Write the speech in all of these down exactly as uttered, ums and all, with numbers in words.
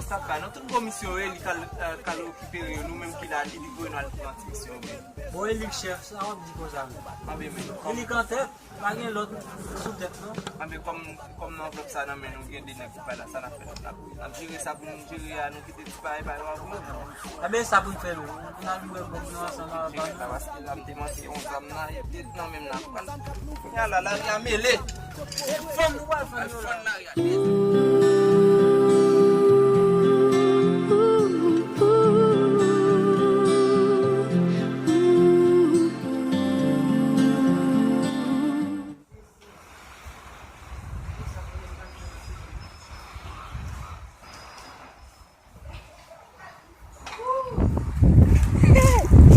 Sa pa, nou tout gwo misyon yo, e li k al, eh, k al rekipere yo, nou menm ki la, li, li voye nou al pran ti misyon yo. Bon, e li k chèf, sa w ap di konsa menm? Anben, men, Eli k antèt, pa gen lòt sou tèt, non. Anben, kòm, kòm nan anvlòp sa nan men nou, gen de nèg ki pa la, sa n ap fè, n ap, n ap jere sa pou nou jere a, nou kite ti bagay pa yo avè nou. Anben, sa pou n fè menm. N al wè bòm nan ansanm avè nou. Paske la, m te manke yon zam nan, e tèt nan menm nan. Kounye a la, lari a mele. Fann nou pral fann yo la.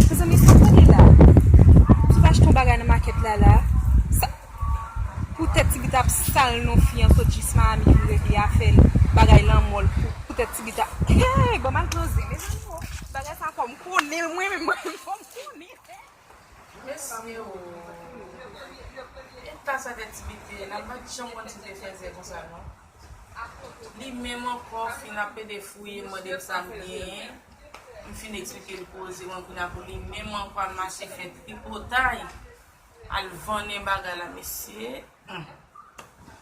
Mezanmi, sa m tande la? Ti pa achte yon bagay nan makèt la la. Sa, poutèt Tibita ap sal non fi an sot jis Miami pou rete a fè l bagay lanmò l pou, poutèt Tibita. Hey, bon, m al ploze. Mezanmi, o, bagay sa fò m konnen l, mwen menm, mwen menm fò m konnen. Mesye o, e ta sa fè Tibita, n al pa t janm konn si l te fèzè konsa non. Li menm ankò fin ap pede fouye, mande m sa m genyen. M fin eksplike l koze mwen kounye a pou li menm ankò al mache fè tripotay. Al vannen bagay la, mesye. Hmm.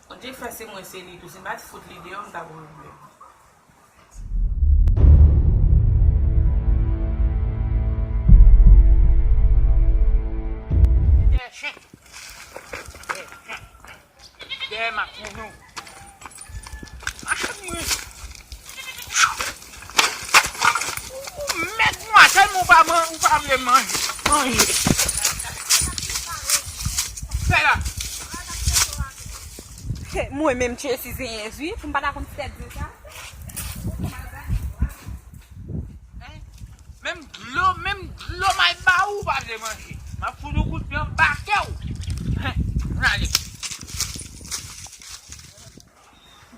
Bondye fè se mwen, se li tou. Si m pa t fout li deyò, m t ap regrèt. Dèyè chen. Dèyè chen. Dèyè m ap tounen w. Mache mwen. Ou mèt mwen, tèlman ou pa man-, ou pa vle manje. Manje. Fè la. Mwen menm tchesi zenyèz wi, pou m pa ta konn fè di sa. Menm dlo, menm dlo m al ba ou, ou pa vle manje. M ap fout yon kout pye anba kè w. Ann ale.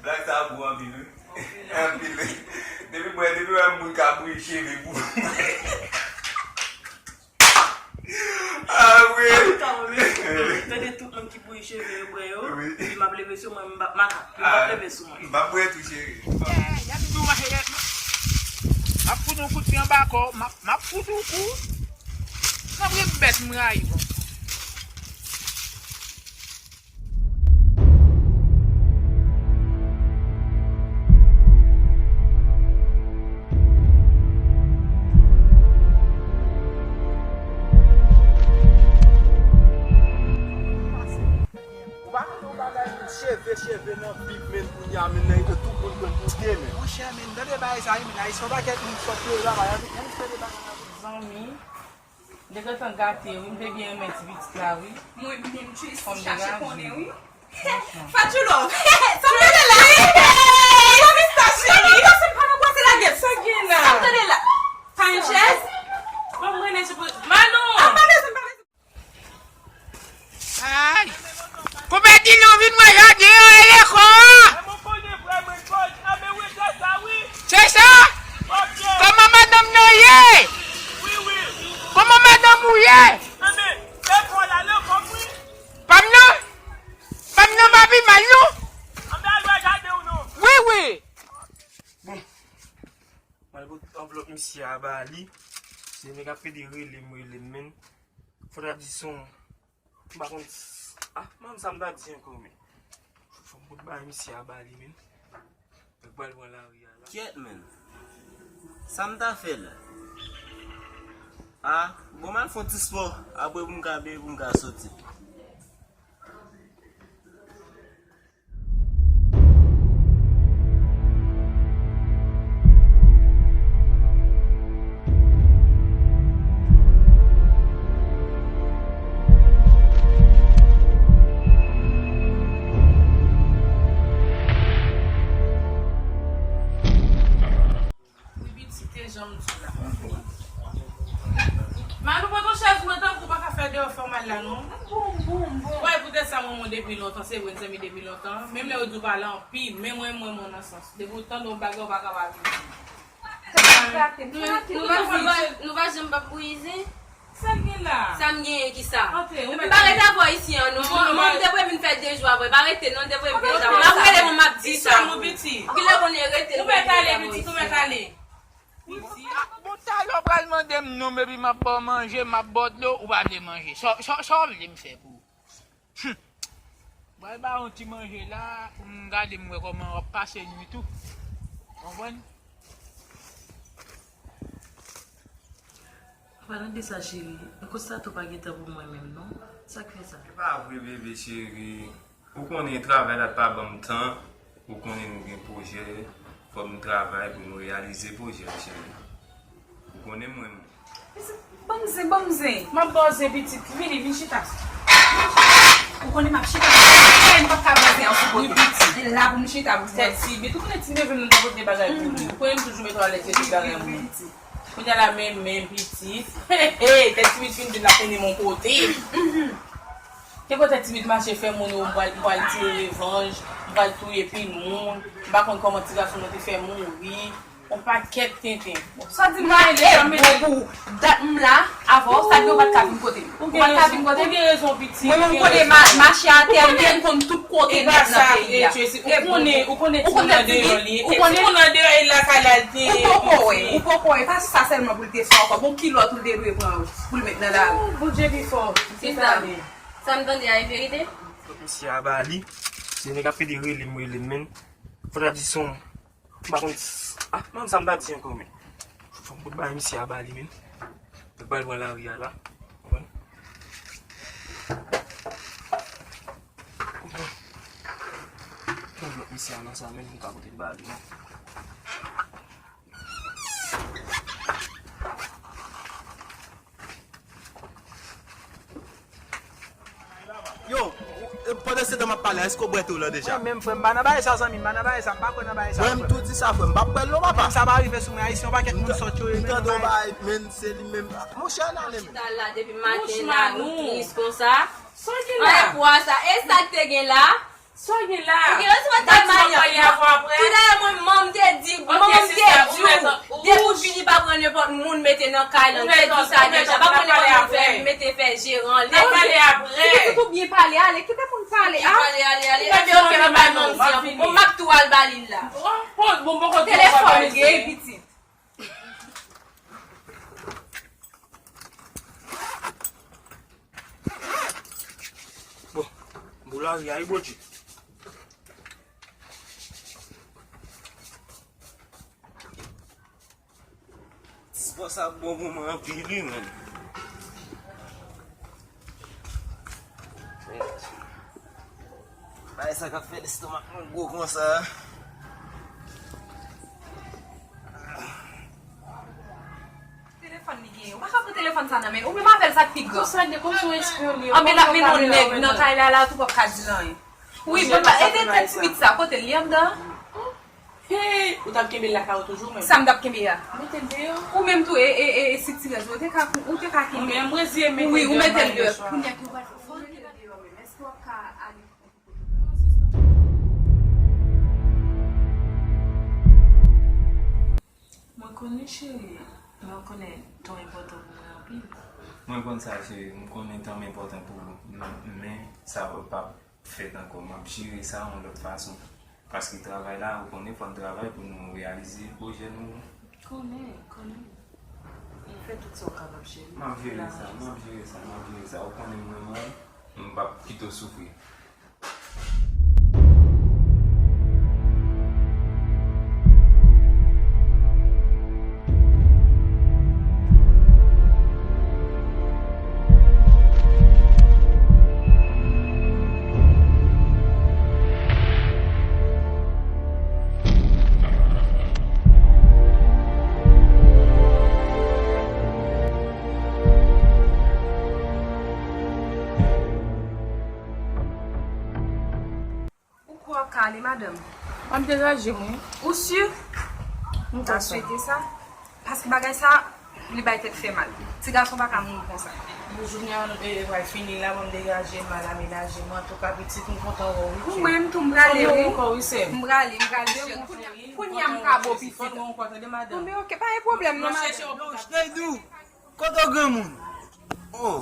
Blag sa gou anpil wi. Anpil wi. Depi m wè, depi m wè moun ka bouyi cheve pou Ah wi. An tou ka, mwen menm, tande tout moun ki bouyi cheve yo bwè yo, wi, epi m ap leve sou mwen, m p ap makak, m p ap leve sou mwen. M p ap bwè tou, cheri. M p ap. Eh, y ap di w mache yèt, non. M ap fout yon kout pye anba kò w, m ap, m ap fout yon kou. Nan vre bèt m rayi, bon. Ou pa tande yon bagay, men cheve, cheve nan bib, men kounye a, men nan ete tout moun pran pou de, men. Monchè, men, tande bagay sa, wi, men, Ayisyen, yon pakèt moun sòt yo la, pa, y ap fè de bagay la, zanmi. M te gentan gate wi, m te byen renmen ti pitit la wi. Mwen menm Tracy chache konnen wi. Fadjou love. Sa m tande la? Sa m tande la? Sa m tande la? Pa yon chèz? Bon, mwen menm se pou Manon. Apa bezwen pa bezwen. Ay! Konpè Dilon vin wè jaden an e lekò a! Se sa? Kòman madanm nan ye? Kòman madanm ou ye? Pa m nan? Pa m nan pa pi mal non? Wi, wi! Bon, m al pote anvlòp misye a ba li. Se nèg ap pede rele m, rele m, men. Fò ta di son. M pa konn s-, ah, m pa konn sa m ta di ankò, men. Fò m pot bagay misye a ba li, men. Nèg pral pran lari a la. Kyèt, men. Sa m ta fè la? Ah, bon, m al fè yon ti spò. Apre pou m ka byen, pou m ka soti. Wi pitit, e jan m di w la. Manou, pran yon chèz mwen tankou w pa ka fè deyò fè w mal la non. Bon, bon, bon. Wè, poutèt sa mwen, mwen depi lontan, se vre n zanmi depi lontan. Menm lè yo di w pale anpil, men mwen, mwen, mwen nan sans. Depi w tande yon bagay, ou pa ka pa vin di m. Nou, nou pa, nou pa, nou pa janm p ap bouyi zen? Sa l gen la? Sa m genyen ki sa? Antre, ou mèt. M pa rete avè w isi an non. Mwen, mwen, m te vle vin fè de jou avè w. Pa rete non, m te vle vin fè de jou. M ap rele mwen, m ap di Sa, mon pitit. Ou genlè konn rete. Ou mèt ale, pitit, ou mèt ale. Pitit. Bon, talè w pral mande m nonm, epi m ap ba w manje, m ap ba w dlo, ou pa vle manje. Sa, sa, sa w vle m fè pou ou? Hum. Pral ba w yon ti manje la, pou m gade m wè kòman w ap pase nuit ou. Konprann? An palan de sa, cheri, m konstate w pa gen tan pou mwen menm, non. Sa k fè sa? Se pa vre, bebe cheri. Ou konnen travay la pa ban m tan. Ou konnen nou gen pwojè. Fòk nou travay pou nou reyalize pwojè, cheri. Ou konnen mwen menm. Ban m zen, ban m zen. M ap ba w zen, pitit. Vini, vin chita. Ou konnen m ap chita. Kè m p ap ka ba w zen an sou kote. Wi, pitit. Se la pou m chita pou mwen. Tèt tibit. Ou konnen ti neve m nan ta pote bagay pou li. Ou konnen m toujou mete w alèz, se tout bagay mwen. Kounye a la, men, men, pitit. He, he, tèt tibit fin vin la konnen mon kote. Ke kote tibit mache fè moun yo, m pral, m pral tire revanj, m pral touye pil moun, m pa konn kòman ti gason mwen te fè mouri, yon pakèt tenten. Sa di m la, e, bon, pou dat m la, avè w, sa di w pa t ka vin kote m. Ou pa t ka vin kote m. Ou gen rezon, pitit. Mwen menm, ou konnen, mache atè, m te konn tout kote nèt nan peyi a. Ou konnen, ou konnen timoun nan deyò li. Ou konnen timoun nan deyò, e lakay la l te. Ou poko wè, ou poko wè, pa sa sèlman pou l te sou ankò, bon, kilòt ou l te dwe pran pou l met nan lari. Bondye pi fò. Kisa? Sa m tande a, e verite? Misye a ba li. Se nèg ap pede rele m, rele m, men. Fò ta di son. M pa konn s-, ah, m pa konn sa m ta di ankò, men. Fò m fout bay misye a ba li, men. Li pral pran lari a la. Konprann? Konprann? Konn lòt misye a nan sa, men m ka pote l ba li, men. Yo, e, pandan se tan m ap pale a, èske w bwè tou la deja? Mwen menm, frè m, m pa nan bagay sa, zanmi, m pa nan bagay sa, m pa kwè nan bagay sa, frè m. Mwen menm tou di sa, frè m, m pa kwè l non, papa. Menm sa pa rive sou mwen, Ayisyen, yon pakèt moun sòt yo ye, menm nan bagay. M tande yon bagay, men se li menm. Mouche a nan men m. Chita la, depi maten la, nou tris konsa. Sa w gen la? Anlè pwa sa, e sa k te gen la? Sa w gen la? Ou gen rezon, mwen ta manyan. Tout dayè, mwen, manman m te di, manman m te di w, depi w vini, pa pran nenpòt moun mete nan kay lan. M te di w sa deja, pa pran nenpòt moun fè, mete fè jeran. N ap pale apre. Kite tout ou byen pale, ale, kite moun pale, a. Byen pale, ale, ale. Ebyen, oke, m ap bay manti an pou mwen, m ap tou al ba li l la. Telefòn ou gen, pitit. Bon, boulari a, wi, Bondye. Ti spò sa bon pou mwen anpil, wi, menn. Bagay sa k ap fè lestomak mwen gwo konsa. Telefòn li genyen. Ou pa ka pran telefòn sa nan men l. Ou menm avè l sa k pi gran. Konsa, de konsa, w espyon li. Anben, l ap mennen yon nèg nan kay la, la tou, w p ap ka di l anyen. Wi, bon, e de tèt timid sa, kote l ye anndan? Hey, ou t ap kenbe l lakay ou toujou menm? Sa m t ap kenbe a? Mete l deyò. Ou menm tou, e, e, e, e sitirèz ou, ou te ka, ou te ka kenbe. Mwen menm, mwen reziye mete l deyò. Wi, ou mete l deyò. Kounye a ki ou pral fè, fò l mete l deyò menm. Èske w ap ka ale? Mwen konnen, cheri, mwen konnen tan w enpòtan pou mwen anpil. Mwen konn sa, cheri, m konnen tan m enpòtan pou ou, men, men sa p ap fèt ankò. M ap jere sa yon lòt fason. Paske travay la, ou konnen, fò n travay pou nou reyalize pwojè nou. Konnen, konnen. Fè tout sa w kapab, cheri. M ap jere sa, m ap jere sa, m ap jere sa. Ou konnen mwen menm, m p ap kite w soufri. Ou kwè w ap ka ale, madanm? M ap degaje m, wi. Ou si? M ta swete sa. Paske bagay sa, li bay tèt fè mal. Ti gason pa ka mouri konsa. Bon, jounen an, e, pral fini la, ban m degaje m, al amenaje m. Antouka, pitit, m kontan wè w, wi. Ou menm tou, m prale, wi. M prale, m prale. Kounye a, kounye a, m ka bo pitit. Bon, men oke, pa gen pwoblèm, non, madanm. Yo, Chnèydou, kote w granmoun? Oh.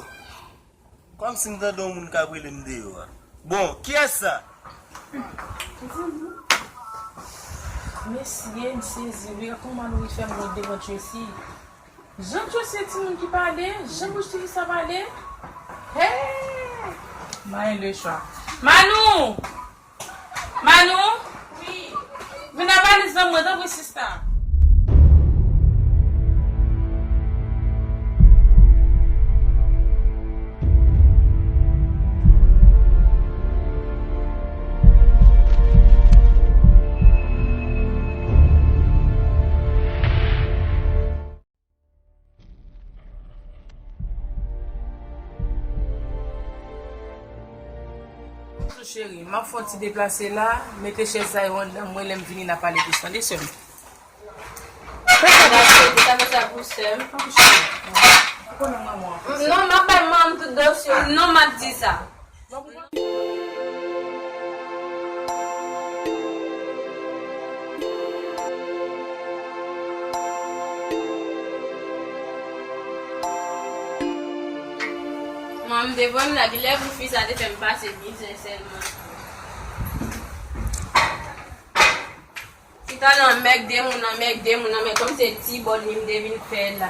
Kòmsi m tande yon moun k ap rele m deyò a. Bon, kiyès sa? Mesye, m sezi wi, gad kòman Manou ri fè m wont devan Tracy. Jan Tracy se timoun ki pale, jan bouch Tracy sa pale. Hey! Marie le chwa. Manou! Manou? Wi. Vin nan valiz lan mwen, tanpri, sista. Bonjou, cheri. M ap fè yon ti deplase la. Mete chèz sa yo anndan mwen, lè m vini, n a pale plis, tande, sè m? Sa fè sa pou sè m? Ou konnen manman an. Non, m ap bay manman m tout dosye. Non, m ap di sa. Manman m te voye m la, genlè pou fi sa te fè m pase mizè sèlman. Chita nan mèg de moun nan, mèg de moun nan, men kòm se ti bòl li m te vin fè la.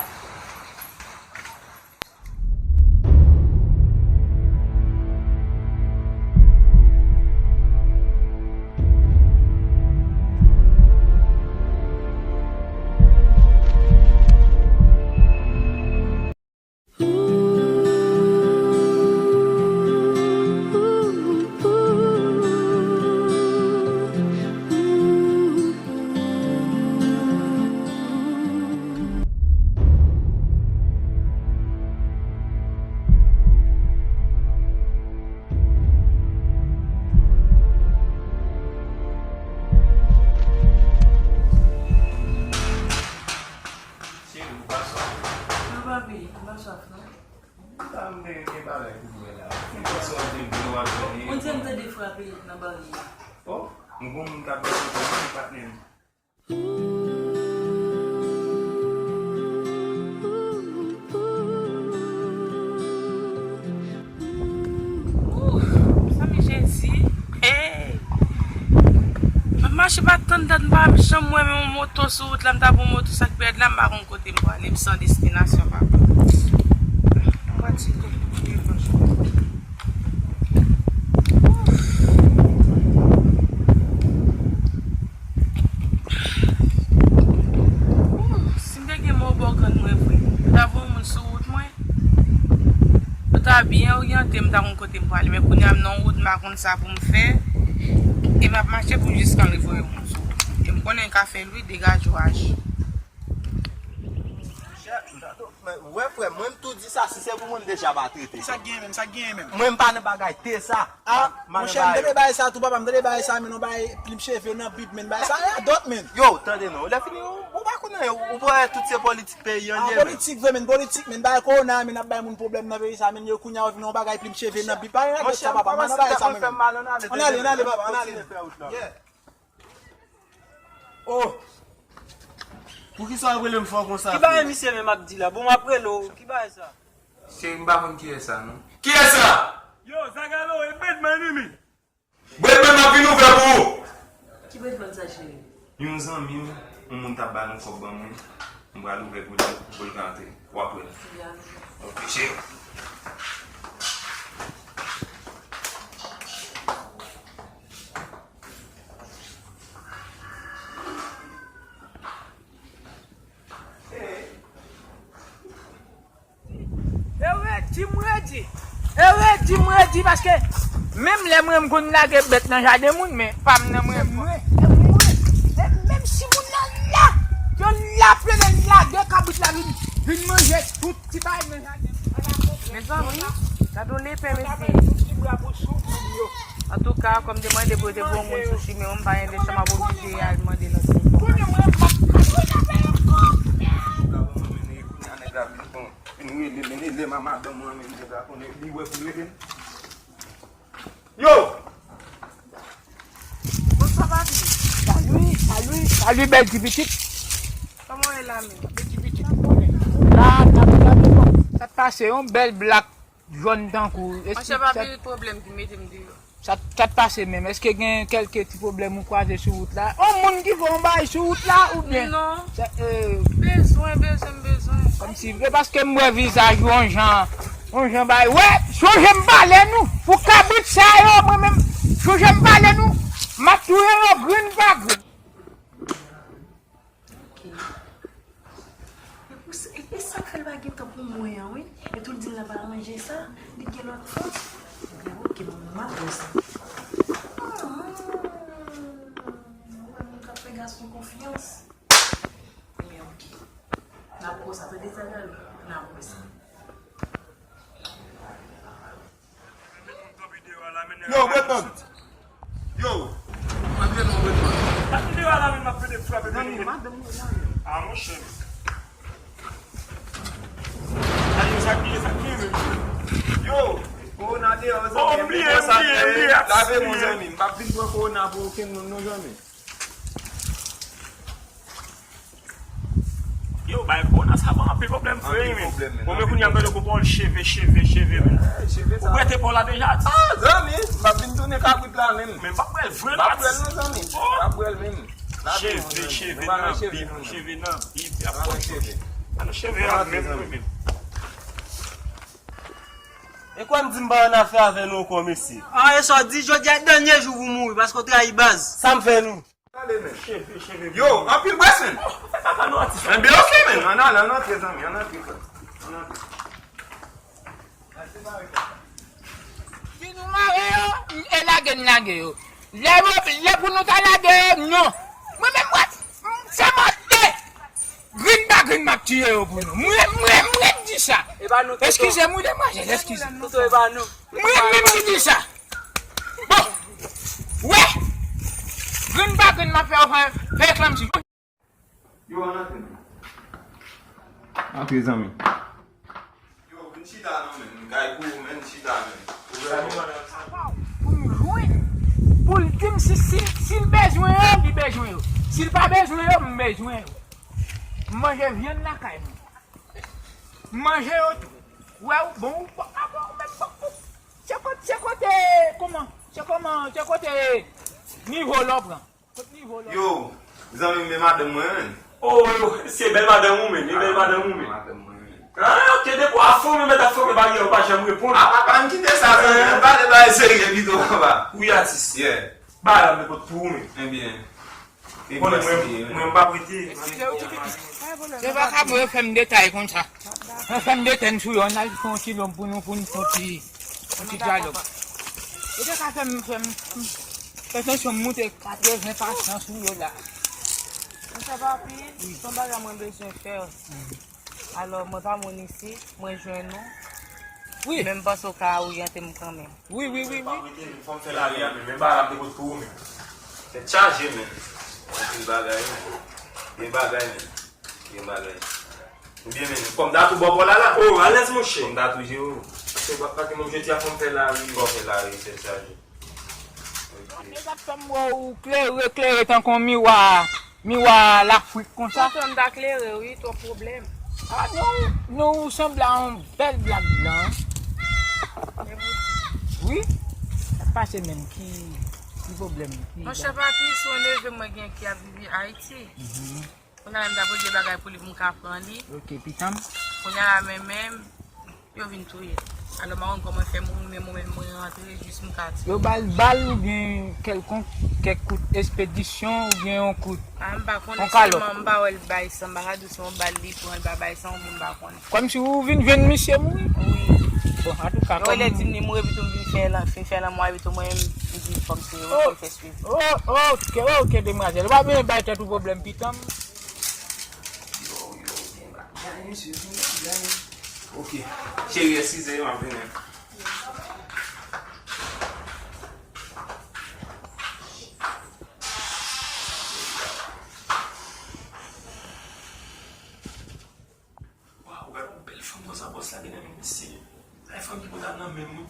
Cheri, ou pa swaf? Non, papi, m pa swaf, non. Sa m te gen bagay pou m wè la. Ou pa swaf de dlo w ap jwenn. On dirait m tande frape nan bari a. Oh, m gon moun k ap bati kò m, patnè m. Ooh, mezanmi, Jezi. Hey! M ap mache pa tann dat, m pa janm wè menm yon moto sou wout la, m ta pran yon moto, sa k pi rèd la, m pa konn kote m prale, m san destinasyon, papa. M fatige. Si m te gen mò bò grann mwen vre, yo ta voye yon moun sou wout mwen, yo ta byen oryante m, ta konn kote m prale. Men kounye a m nan wout, m pa konn sa pou m fè. E m ap mache pou m jiska m rive yon moun sou wout. E m konnen m ka fè l wi, degaje w aji. Monchè, m ta tou, men, wè frè, mwen m tou di sa, si se pou mwen m deja pa trete. Sa k genyen menm, sa k genyen menm. Mwen m pa nan bagay te sa. Ah, monchè, m tande bagay sa tou, papa, m tande bagay sa, men non, bagay plim cheve nan bib, men bagay sa radòt, men. Yo, tande non, lè fini, ou, ou pa konn anyen, ou, ou pa wè tout se politik peyi an ye, men. Ah, politik vre, men, politik, men, bagay kowona, men, ap bay moun pwoblèm nan peyi sa, men, yo kounye a, yo vin yon bagay plim cheve nan bib, pa radòt sa, papa, m pa nan bagay sa, mwen menm. Ann ale, ann ale, papa, ann ale. Yeah. Oh! Poukisa w ap rele m fò konsa? Ki bagay misye menm ap di la? Bon, m ap rele w. Ki bagay sa? Cheri, m pa konn kiyès sa, non. Kiyès sa? Yo, Zagalo, e Bedman wi, men. Bedman ap vin ouvè pou ou. Ki Bedman sa, cheri? Yon zanmi m, yon moun t ap ba l yon kòb ban mwen. M pral ouvè pou li, pou l ka antre. W ap wè l. Oke, cheri. E redi, m redi. E redi, m redi, paske menm lè mwen, m konn lage bèt nan jaden moun, men pa m nan mwen. Mwen, e mwen, e menm si moun nan la, yo la plede lage kabrit la vin, vin manje tout ti bagay nan jaden. Mezanmi, gade yon lepè, mesye. Antouka, kòm te mande pou yo te voye yon moun sou chimen, m pa gen de chan, m ap oblije al mande lòt moun. Vin rele, vin rele madanm mwen, men nèg la konnen li wè pou rele m. Yo! Bonswa, papi. Salut, salut, salut, bèl ti pitit. Kòman w ye la menm? Bèl ti pitit. La, la, la, la. Sa t pase yon bèl blak jòn tankou. Monchè, papi, pwoblèm ki mete m deyò. Sa, sa t pase menm? Èske gen kèlke ti pwoblèm ou kwaze sou wout la? On moun ki fè yon bagay sou wout la oubyen? Non. Sa, euh, bezwen, bezwen, m bezwen. Kòmsi, e paske m wè vizaj ou yon jan, yon jan bagay. Wè, sonje m pale nou, pou kabrit sa yo, mwen menm, sonje m pale nou, m ap touye yo grenn pa grenn. Ok. E pou sa, e, e sa k fè l pa gen tan pou mwen an, wi. E tou l di l nan pa manje sa, li gen lòt fanm. Ebyen, ok, bon, m ap wè sa. Ah, ou wè moun k ap fè gason konfyans. Ebyen, ok. N ap wè sa, tande sa, Dalo? N ap wè sa. Yo, Bretman! Yo! Antre non, Bretman. Antre dewa la menm, m ap pede frape. Zanmi, madanm mwen la. Ah, monchè. Gade sa k ye, sa k ye menm. Yo! Kowona deyò, zanmi. Oh, m bliye, m bliye, m bliye. Lave men w, zanmi. M p ap vin pran kowona pou okenn moun, non, zanmi. Yo, bay kowona sa ban anpil pwoblèm, frè, men. Anpil pwoblèm, men. Bon, men kounye a, m tande gon pawòl cheve, cheve, cheve, men. Eh, cheve sa. Ou prete pa w la deja, Atis? Ah, zanmi, m ap vin tounen kabrit la, menm. Men m p ap pran l vre, non, Atis. M p ap pran l, non, zanmi. M p ap pran l, menm. Cheve, cheve nan Bib, cheve nan Bib, y ap pran cheve. An cheve a, menm, menm. E kwè m di m pa annafè avè nou ankò, mesye. Ah, e sa w di, jodi a dènye jou pou mouri, paske w trayi baz. Sa m fè nou? Gade, men. Cheve, cheve. Yo, anpil bwès, men. Oh, fè kaka non, Atis. Enben, ok, men. Ann ale, ann antre, zanmi, ann antre, frè. Ann antre. Si nou mare yo, e lage n lage yo. Lè yo, lè pou nou ta lage yo, non. Mwen menm, wè, se mòte. Grenn pa grenn, m ap tiye yo pou nou. Mwen, mwen, mwen di sa. Eskize m, wi, demwazèl, eskize. Mwen menm ki di sa. Bon. Wè. Grenn pa grenn, m ap fè yo fè, fè eklanmsi. Yo, ann antre, men. Antre, zanmi. Yo, vin chita non, men. M kay pou ou, men, chita, men. Pou m jwenn. Pou l di m si, si, si l bezwen yo, li bezwen yo. Si l pa bezwen yo, m bezwen yo. M manje vyann lakay mwen. M manje yo tou. Wè, ou bon, ou pa bon, ou menm bon. Se kote, se kote, kòman? Se kòman, se kote nivo lè w pran. Yo, zanmi m, men madanm mwen, men. Oh, se bèl madanm ou, men. E bèl madanm ou, men. Madanm mwen, men. Ah, ok, depi w ap fòme, mèt ap fòme baryè, ou pa janm reponn. Ah, papa, ann kite sa, zanmi. Ann pale bagay serye pito, papa. Wi, Atis. Yeah. Bagay la, m te pot pou ou, men. Ebyen. Konnen mwen, mwen m pa prete. Se pa ka pou yo fè m detay konsa. Yo fè m detèn sou yo, ann al fè yon ti lòm pou nou, pou n fè yon ti, yon ti dyalòg. Yo te ka fè m, fè m, fè tansyon m moute katreven pa san sou yo la. Monchè Papi, se yon bagay mwen bezwen fè. Alò, mwen pa moun isit, mwen jwenn ou. Wi. Men m panse w ka oryante m kanmenm. Wi, wi, wi, wi. Pa rete, men fò m fè lari a, men, men bagay la m te pot pou ou, men. Tèt chaje, men. Anpil bagay, men. Gen bagay, men. Gen bagay. Oubyen, men, kòm dat ou bò pò la, la. Oh, alèz, monchè. Kòm dat ou je ou. Paske w pa, pa gen moun jodi a fò m fè lari. Fò m fè lari, tèt chaje. Sa k ap fè m wè ou klere, klere tankou yon miwa, miwa Lafrik konsa. Tonton, m ta klere, wi, twòp pwoblèm. Ah, non, non, ou sanble a yon bèl blak blan. Wi. Sa k pase menm? Ki, ki pwoblèm? Monchè Papi, se yon neve mwen gen ki ap viv Ayiti. Mhm. Kounye a la, m t ap regle bagay pou li pou m ka pran li. Ok, pitanm. Kounye a la, men menm, yo vin touye l. Alò, m pa konn kòman fè mouri, men mwen menm, mwen rantre jis m ka di. Yo ba l bal oubyen kèlkonk, kèk kout espedisyon oubyen yon kout, yon kalòt. Ah, m pa konnen, sèlman m pa wè l bay san, m pa ka di w se yon bal li pran, l pa bay san oubyen m pa konnen. Kòmsi ou vin jwenn misye mouri? Wi. Bon, antouka, kòm. Yo rele di m li mouri, epi tou m vin fè lan-, fin fè lanmò, epi tou mwen menm, m di fò m se yo, fò m fè swivi. Oh, oh, ok, ok, demwazèl. Ou pa bezwen bay tèt ou pwoblèm, pitanm. Yo, yo, gen bagay, mesye, gen bagay. Ok. Cheri, eskize, m ap vini. Waw, gad yon bèl fanm konsa bòs la gen nan men misye. Ay, fanm ki pote nan men m, wi.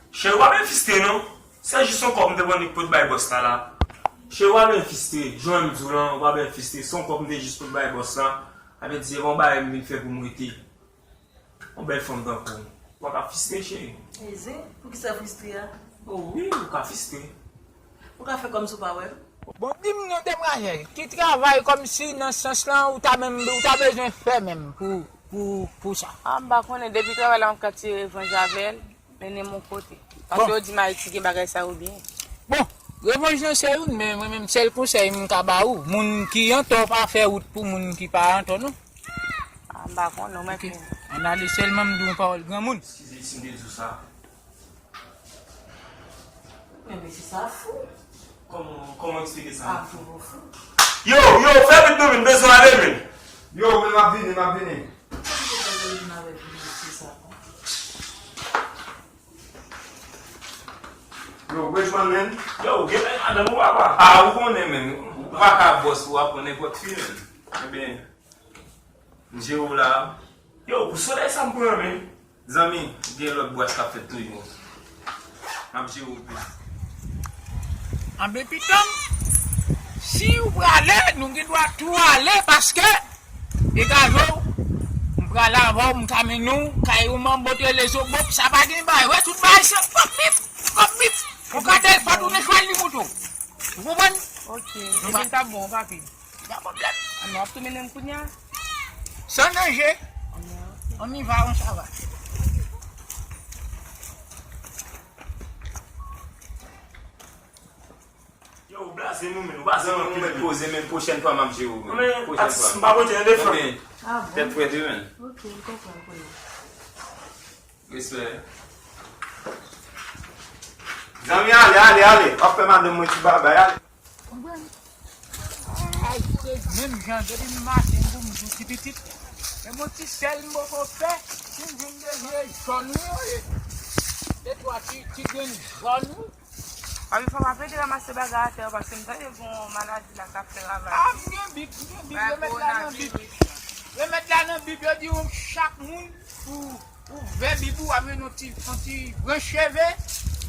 Cheri, w ap ensiste, non? Se jis yon kòb m te pran li k pot bay bòs la, la. Cheri, w ap ensiste. Jan m di w lan, w ap ensiste. Se yon kòb m te jis pot bay bòs la. Sa vle di, se pa yon bagay m vin fè pou m rete. Yon bèl fanm tankou w. Ou pa ka fistre, cheri. Eze, poukisa fristre a? O wi, ou ka fistre. Ou ka fè kòmsi ou pa wè m? Bon, di m non, demwazèl, ki travay kòmsi nan sans lan ou ta menm, ou ta bezwen fè menm pou, pou, pou sa? A, m pa konnen, depi travay la m ka tire revanj avè l, mennen m yon kote. Paske yo di m Ayiti gen bagay sa yo byen. Bon, revanj lan se youn, men mwen menm sèl konsèy m ka ba ou, moun ki antò pa fè wout pou moun ki pa antò non. A, m pa konnen, ou mèt konnen. Ann ale sèlman, m di w yon pawòl granmoun. Eskize si m te di w sa. Men mesye sa fou. Kòman, kòman eksplike sa? A, fou, fou. Yo, yo, fè vit nou vin, bezwen ale vin. Yo, men m ap vini, m ap vini. Yo, Richmond, men. Yo, gen men madanm ou papa? A, ou konnen, men. Ou pa ka bòs ou ap pran nenpòt fi, men. Ebyen, m jere w la. Yo, pou solèy sa m pran, men. Zanmi, gen lòt bwat k ap fèt toujou. M ap jere w plis. Anben pitanm, si ou prale, nou gen dwa tou ale paske degaje w, m prale avè w, m ka mennen w kay ou manbo te lezo bòk, sa pa gen bay, wè tout bay se kòb bip, kòb bip. Ou ka te pa tounen chwal li moto. Ou konprann? Ok, ebyen t ap bon, papi. Pa pwoblèm. Ann w ap tou mennen m kounye a? San danje. On y va, on s'en va. Yo, ou blaze nou, men. Ou pa zanmi nou, men. Poze, men. Pwochèn fwa, m ap jere w, men. Men, atis, m pa pote nan defan. Tèt frèt wi, men. Ok, m konprann kounye a. Respè. Zanmi, ale, ale, ale. W ap fè madanm mwen ti babay, ale. Konprann? Ay, se menm jan, depi m maten pou m jou ti pitit. Menm yon ti sèl m poko fè, si m jwenn de je jòn wi, de twa ti, ti grenn jòn wi. Papi, fò m ap ede ranmase bagay atè yo, paske m tande gon maladi la k ap fè ravaj. A, m gen bib, m gen bib, remèd la nan bib. Remèd la nan bib, yo di w chak moun pou ouvè bib ou, ap jwenn yon ti, yon ti branch cheve,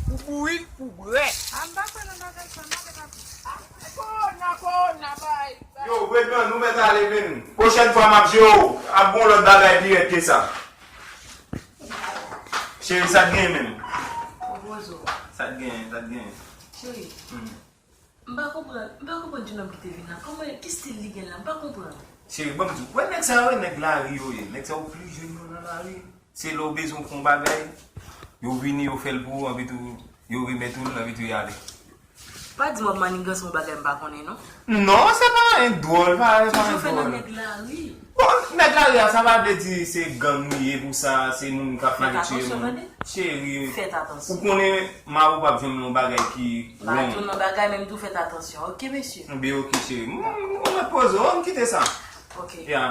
pou bouyi l, pou bwè. A, m pa kwè nan bagay sa, non, papi. A, kowona, kowona, bay, bay. Yo, Bredman, nou mèt ale, men. Pwochèn fwa, m ap jere w, ap gon lòt bagay pi rèd ke sa. Cheri, sa t genyen menm? Sa t genyen, sa t genyen. Cheri, m pa konprann, m pa konprann ti nonm ki te vin la. Kòman, ki stil li gen la? M pa konprann. Cheri, ban m di w, wè nèg sa yo, nèg lari yo ye. Nèg sa yo pli jèn yo nan lari. Se lè w bezwen w fè yon bagay, yo vini, yo fè l pou ou, anpi tou, yo remèt ou l, anpi tou y ale. Pa di m w ap manigans yon bagay m pa konnen non. Non, se pa anyen dwòl, pa, pa anyen dwòl. Toujou fè nan nèg lari. Bon, nèg lari a, sa pa vle di se gang nou ye pou sa, se moun k ap fè vit sou moun. Cheri, ou konnen mari w p ap janm nan yon bagay ki wrong. M pa di w nan bagay, men m di w fèt atansyon, oke, mesye? Ebyen, oke, cheri. M, m, ou mèt poze w, ann kite sa. Oke. Ya.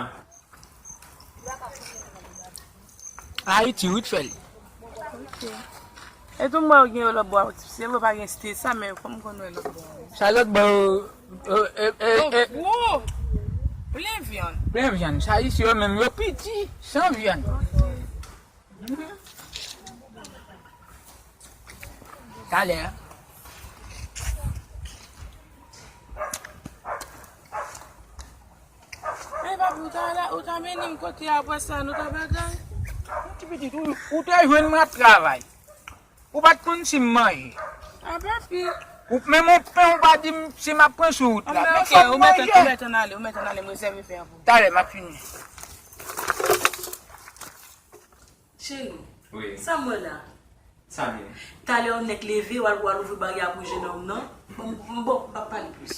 Ayiti, wi, t fè l. Ok. E tou m wè w gen yon lòt bò, se vre pa gen stil sa, men kòm m konn wè lòt bò. Sa lòt bò yo, e, e, e, e. Yo gwo, plen vyann. Plen vyann. Sa isi yo menm, yo piti, san vyann. Ok. Talè. Ey papi, ou ta la, ou ta mennen m kote apre sa, nou ta bagay. Yon ti pitit, ou, ou te jwenn m ap travay. Ou pa t konn si m manje. A papi. Ou menm yon pen ou pa di m si m ap pran sou wout la. Men fòk ou manje. Ou mèt ann ale, ou mèt ann ale, m rezève pen an pou ou. Talè, m ap fini. Cheri, sa m wè la. Sa gen? Talè yon nèg leve, w al, w al ouvri baryè a pou jenòm nan. Bon, m, m, bon, m p ap pale plis.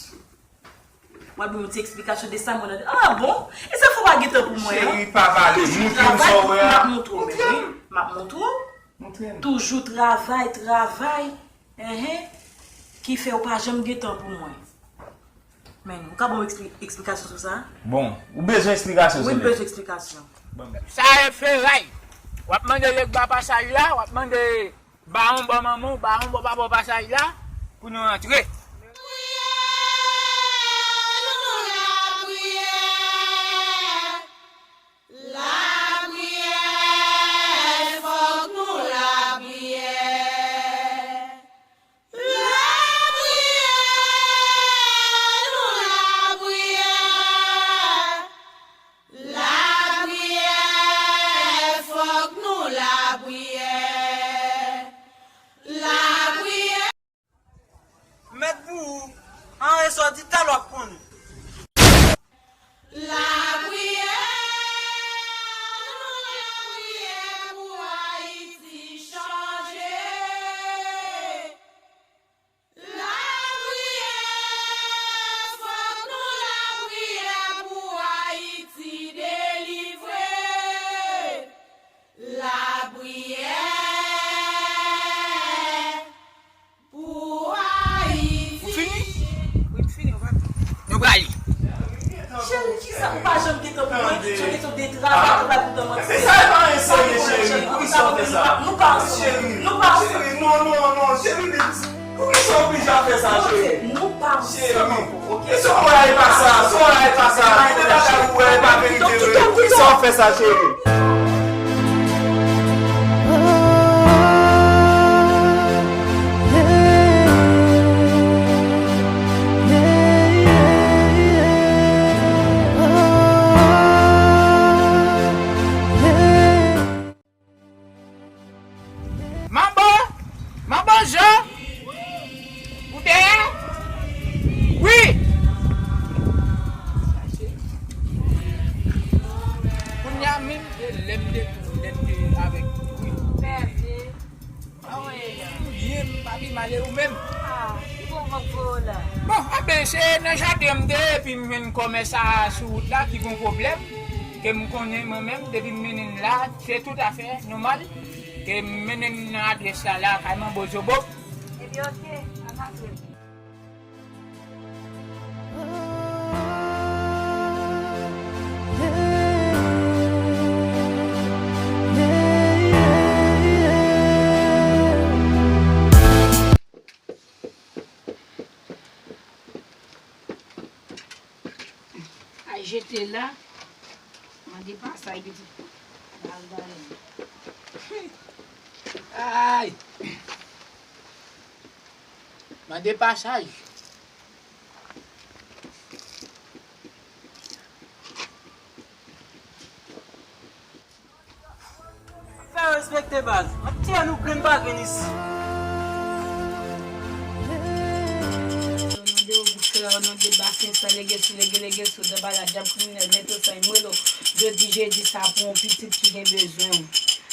W al ban m yon ti eksplikasyon de sa m wè nan. A bon? E sa fò w pa gen tan pou mwen an? Cheri, pa pale. Montre m sa w wè a. M ap montre w, men wi. M ap montre w. Montre m. Toujou travay, travay. Enhen. Ki fè w pa janm gen tan pou mwen. Men, ou ka ban m ekspli-, eksplikasyon sou sa? Bon, ou bezwen eksplikasyon sou li? Wi, m bezwen eksplikasyon. Sa e feray. W ap mande Legba pasaj la, w ap mande Bawon bò manman w, Bawon bò papa w pasaj la, pou nou antre. Lapriyè, fòk nou lapriyè. Lapriyè, nou lapriyè. Lapriyè, fòk nou lapriyè. Sa w di talè w ap konnen. Lapriyè, nou lapriyè pou Ayiti chanje. Lapriyè, fòk nou lapriyè pou Ayiti delivre. Lapriyè pou Ayiti. Ou fini? Wi, m fini, ou pa. Nou prale. Cheri, kisa ou pa janm gentan pou mwen? Jan gentan de travay, travay pou tan mwen. Se sa, e pa anyen serye, cheri. Poukisa w fè sa? Nou pa ansanm. Nou pa ansanm. Cheri, non, non, non, cheri, poukisa w oblije ap fè sa, cheri? Nou pa ansanm ankò, oke? E sa w wè a, e pa sa, sa w wè a, e pa sa. Gen de bagay ou wè, e pa verite vre. Poukisa w fè sa, cheri? Manbo! Manbo Jean! Ou dèyè? Wi! Kounye a menm, e lè m te, lè m te avèk ou, wi. Mèsi. Kòman w ye la? Byen, m pa pi mal, e ou menm? Ah, ki bon vant pou ou la? Bon, enben, se nan jaden m te ye, epi m jwenn kòmè sa a sou wout la ki gon pwoblèm, ke m konnen mwen menm, depi m mennen l la, se toutafè nòmal, ke m mennen l nan adrès la, lakay Manbo Zobo. Ebyen, oke, ann antre. Ay, jete la. Mande pasaj pitit. Bal bal. Ay. Mande pasaj. Fè yo respekte baz. Ap tiye nou grenn pa grenn isi. Nan de ou frè, nan de basen san lege sou lege lege sou dan bala dyab kriminèl mete w san imwelo. Jodi jedi sa pou yon pitit ki gen bezwen w.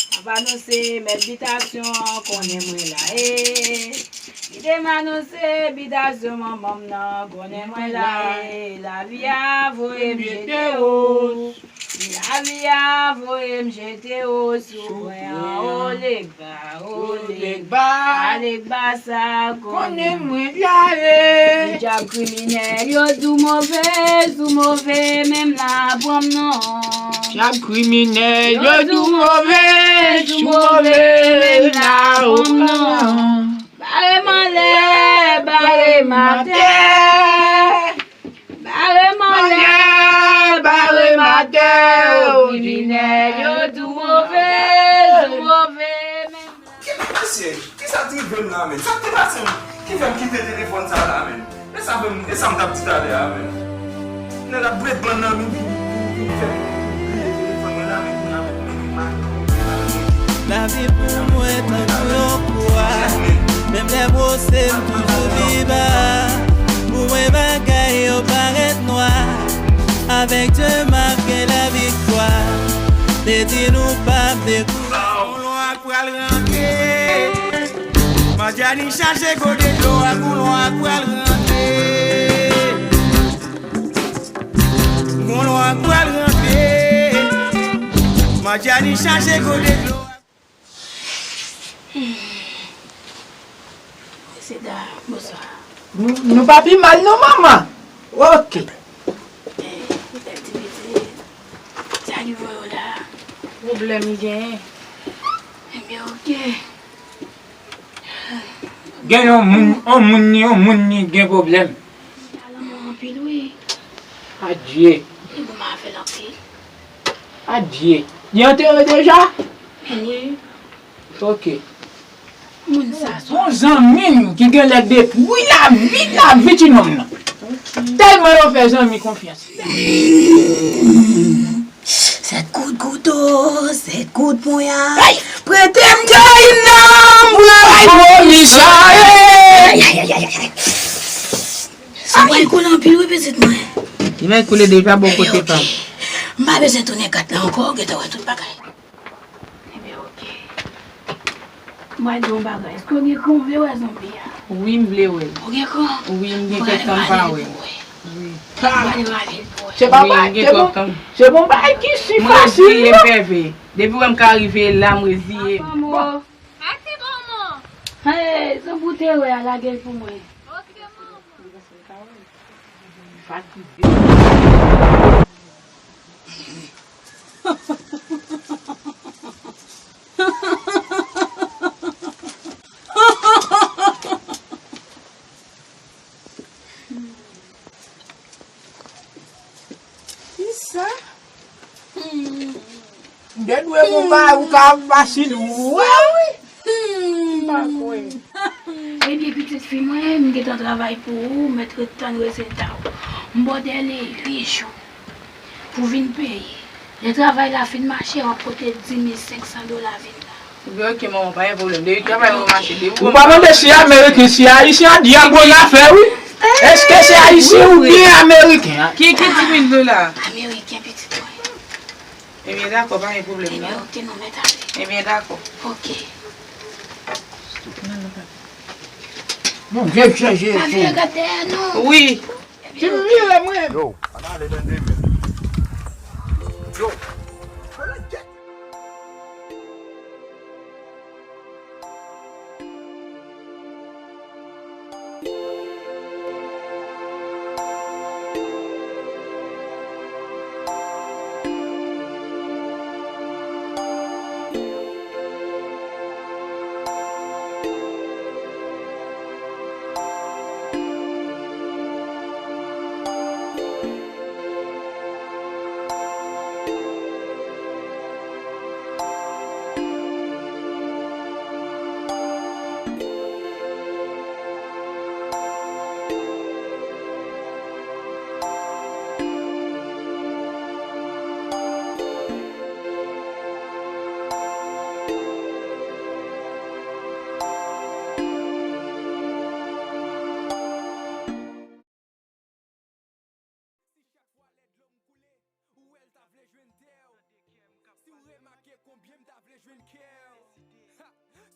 M ap anonse mèt bitasyon an konnen mwen la e. Kite m anonse bitasyon manman m nan konnen mwen la e. Lavi a voye m jete o. Lavi a voye m jete o sou pwen an. Olegba, olegba, alegba sa konnen mwen la e. Dyab kriminèl yo di w move, di w move, men m la pran m non. Dyab kriminèl yo di w move, di w move, men m la pran m non. Bare m anlè, bare m atè. Bare m anlè, bare m atè. O kriminèl yo di w move, di w move, men m la. Ki mesye, kisa k rive m la menm? Sa k te pase m ki fè m kite telefòn sa la menm? E sa fè m, e sa m t ap di talè a menm. Nèg ap bwè bann nan, vin, vin, vin, vin fè m bliye telefòn mwen la, men kounye a menm, men, men, men, men, men, men. Lavi pou mwen tankou yon kwa. Menm lè bwose m toujou pi ba. Pou mwen bagay yo parèt nwa. Avèk Dye m ap gen laviktwa. Te di nou p ap dekouraje. Koulon ak pral rantre. Mandjani chache gode dlo a, koulon ak pral rantre. Koulon ak pral rantre. Mandjani chache gode dlo a. Mesye dam, bonswa. Nou, nou pa pi mal non, manman. Oke. Eh, bèl ti pitit. Sa ki voye w la? Pwoblèm li genyen. Ebyen, oke. Gen yon moun, yon moun ni, yon moun ni gen pwoblèm. Li al anmò anpil, wi. Adye. Li goumen avè l anpil. Adye. Li antere deja? Men wi. Oke. Moun sa se yon zanmi m ki genlè detwi lavi, lavi ti nonm nan. Tèlman yo fè zanmi konfyans. Sèt kout kouto, sèt kout ponyal. Prete m djòy m nan, m pral vomi sa ye. Ay, ay, ay, ay, ay. Sa mwen Li koule anpil wi pitit mwen. Li mèt koule deja bò kote pa m. M pa bezwen tounen kat la ankò, ou gentan wè tout bagay. Ebyen, oke. M pral di w yon bagay. Èske w gen kran, w vle wè zonbi a? Wi, m vle wè l. Ou gen kran? Wi, m gen kèk tan m pa wè l. Wi. M pral rale l pou wè. Se pa bagay, se bon, se bon bagay ki si fasil, non. Mwen reziye m, Pève. Depi w wè m ka rive la, m reziye m. Papa, mo. Mèsi, manman. Hey, zanmi w te wè a, lage l pou mwen. Oke, manman. Fatige. Kisa? Hmm. M te dwe gon bagay ou ka fasil wè wi. Hmm. M pa kwè. Ebyen, pitit fi mwen, m gentan travay pou ou, mèt ret tann rezilta w. M ba w dèle uit jou pou vin peye. Lè travay la fin mache, w ap pote dis mil senk san dola vin la. Ebyen, oke, manman, pa gen pwoblèm. Depi travay mwen mache, depi ou pa mande si Ameriken, si Ayisyen, a dyab bon afè, wi. Èske se Ayisyen oubyen Ameriken? Ki, ki dis mil dola? Ameriken, pitit mwen. Ebyen, dakò, pa gen pwoblèm, non. Ebyen, oke, nou mèt ale. Ebyen, dakò. Oke. Bondye chanje tou. Pa vire gade dèyè, non. Wi. Ti vire mwen. Yo, ann ale tande men. Yo. Si chak fwa lè dlo m koule, ou wè l ta vle jwenn tè w. Si w remake konbyen m ta vle jwenn kè w. Ha!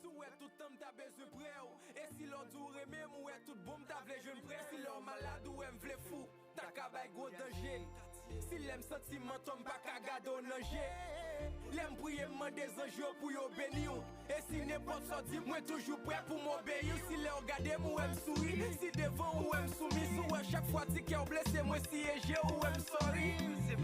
Si w wè tout tan m ta bezwen prè w. E si lè w di w renmen m, ou wè tout bon m ta vle jwenn prè. Si lè w malad, ou wè m vle fou, ta ka bay gwo danje. Si lè m santi m an tò, m pa ka gade w nan je. Lè m priye, m mande zanj yo pou yo beni w. E si nenpòt sa w di, mwen toujou prè pou m obeyi w. Si lè w gade m, ou wè m souri. Si devan ou wè m soumiz, ou wè chak fwa ti kè w blese, mwen siye je w, ou wè m sòri.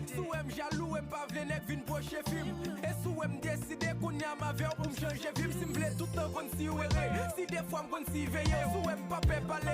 Si w wè m jalou, e m pa vle nèg vin pwoche fi m. E si w wè m deside kounye a m avè w pou m chanje vi m. Si m vle tout tan konn si w ere, si defwa m konn siveye w. Si w wè m pa pè pale